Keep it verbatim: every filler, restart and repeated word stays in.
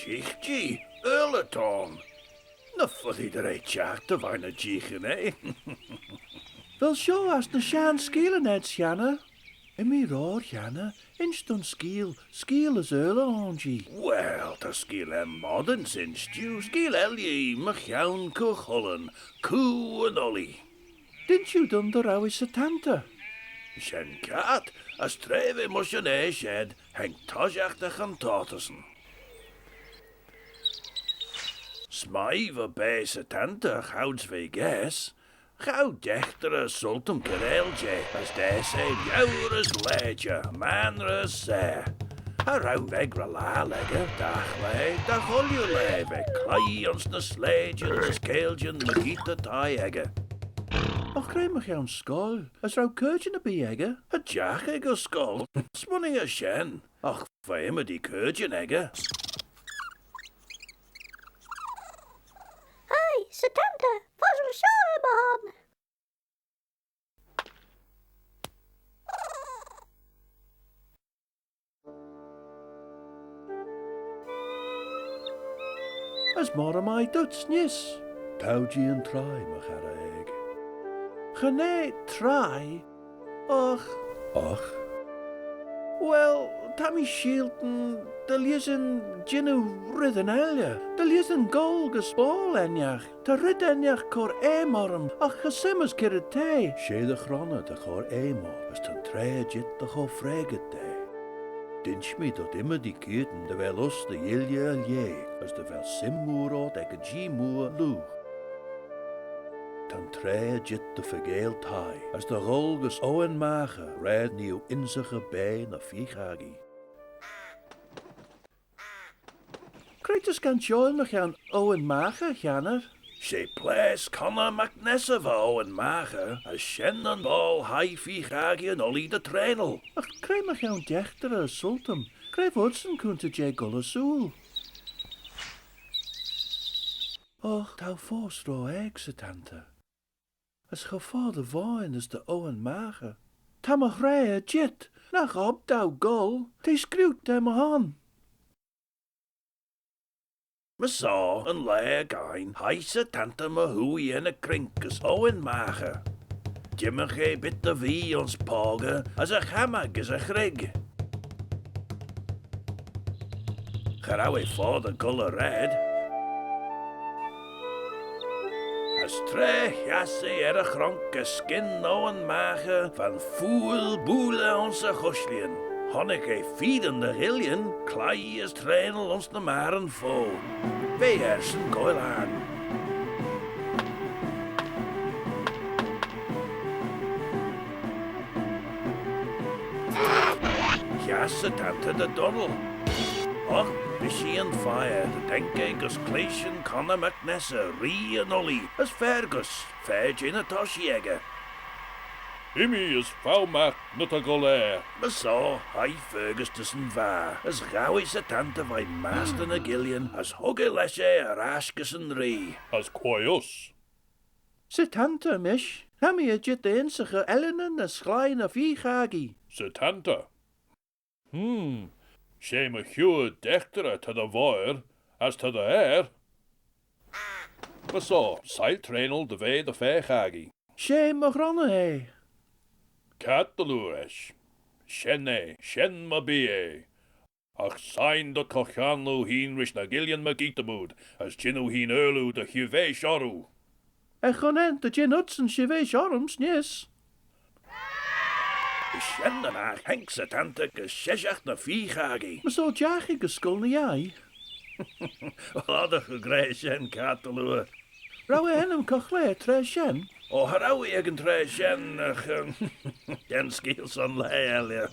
Jeeagh-jee, Aarle-y-Tourn. Ny foddee dy re çhiaghtin dy ve ny jeeaghyn, eh? Vel shoh ass ny shenn skeealyn ayd, Shenn? Immee roar, Shenn, insh dooin skeeal, skeeal as Aarle ayn jee. Well, ta skeeal er moddan's insh diu, skeeal elley mychione coo Chullin, Coo yn Ullee. Dinsh oo dooin dy row eh Setanta? Shen kiart, as tra v'eh mysh yn aashid, haink toshiaght dy chontoyrt ayns shen. S'mie va bea Setanta choud's v'eh gaase, ghow daghtyrey Sultan kiarail jeh, as daase eh liauyr as lajer, maynrey as seyr. Cha row veg ry-laccal echey, dagh laa, dy chooilley laa, v'eh cloie ayns ny sleityn as keylljyn mygeayrt y thie echey. Agh cre mychione scoill, as row caarjyn erbee echey? Cha jagh eh gys scoill, smooinee eh shen, agh va ymmodee caarjyn echey. Hi, Setanta, foshil shoh er my hon. As moghrey mie dhyt, Shenn. Tow-jee yn traie, my charrey aeg. Cha nee traie, agh... Agh? Well, ta mee sheiltyn dy lhisyn jannoo reddyn elley, dy lhisyn goll gys boayl ennagh. Ta red ennagh cur aim orrym, agh cha s'aym's cre t'eh. She dty chronney ta cur aim orrym, as ta'n traa jeet dy chur freagit da. Dinsh mee dhyt ymmodee keayrtyn dy vel uss dy ghilley er lheh, as dy vel sym mooar ort ec y Jee mooar loo. Ta'n traa jeet dy faagail thie, as dy gholl gys Oan Maghey, raad nee oo ynsaghey bea ny feer-chaggee. Cre ta scanshoil mychione Oan Maghey, Shenn? She plaace Conor MacNessa va Oan Maghey, as shen yn boayl hie feer-chaggee yn Ullee dy traneil. Agh cre mychione daghtyrey Sultan, cre v'adsyn coontey jeh goll ersooyl? Agh t'ou foast ro aeg, Setanta. As cha foddey voghyn as dty Oan Maghey. Ta my ghra er jeet, nagh ob dou goll, t'eh screeut er my hon. My soar, yn laa erskyn, hie Setanta my hwoaie er ny crink gys Oan Maghey. Dimmagh eh bit dy vee ayns poagey as e chammah gys e chreg. Cha row eh foddey goll y raad. As tra hass eh er y chronk erskyn Oan Maghey, va'n fuill bwoaill ayns e chushtleyn. Honnick eh feedyn dy ghuillyn, cloie as traneil ayns ny magheryn fo. V'eh er syn goaill ayrn. Hass Setanta dy dunnal. Agh bishee yn fire dy daink eh gys cleashyn Conor MacNessa, ree yn Ullee, as Fergus, fer jeh ny toshee echey. Immee as fow magh ny ta goll er. My soar, hie Fergus dys yn vagher, as ghow eh Setanta veih mastey ny guillyn, as hug eh lesh eh er ash gys yn ree. As quoi uss? Setanta mish, ta mee er jeet dy ynsaghey ellanyn as chloie ny feer-chaggee. Setanta. Hmm, she my chooid daghtyrey ta dy voir, as ta dy ayr. My soar, soie traneil dy ve dty feer-chaggee. She my ghronney eh. Kiart dy liooar eisht. Shen eh, shen my bee eh. Agh shegin dhyt dy chur-kiangloo hene rish ny guillyn mygeayrt-y-mood, as jean oo hene aarloo dy shirveish orroo. Er chonaant dy jean adsyn shirveish orrym, Shenn. As shen dy naght haink Setanta gys sheshaght ny feer-chaggee. My soar, jagh eh gys scoill ny yei. Oddagh oo gra shen kiart dy liooar. Row eh ennym caghlaa traa shen? O, cha row eh ec yn traa shen, agh, em, shen skeeal son laa elley.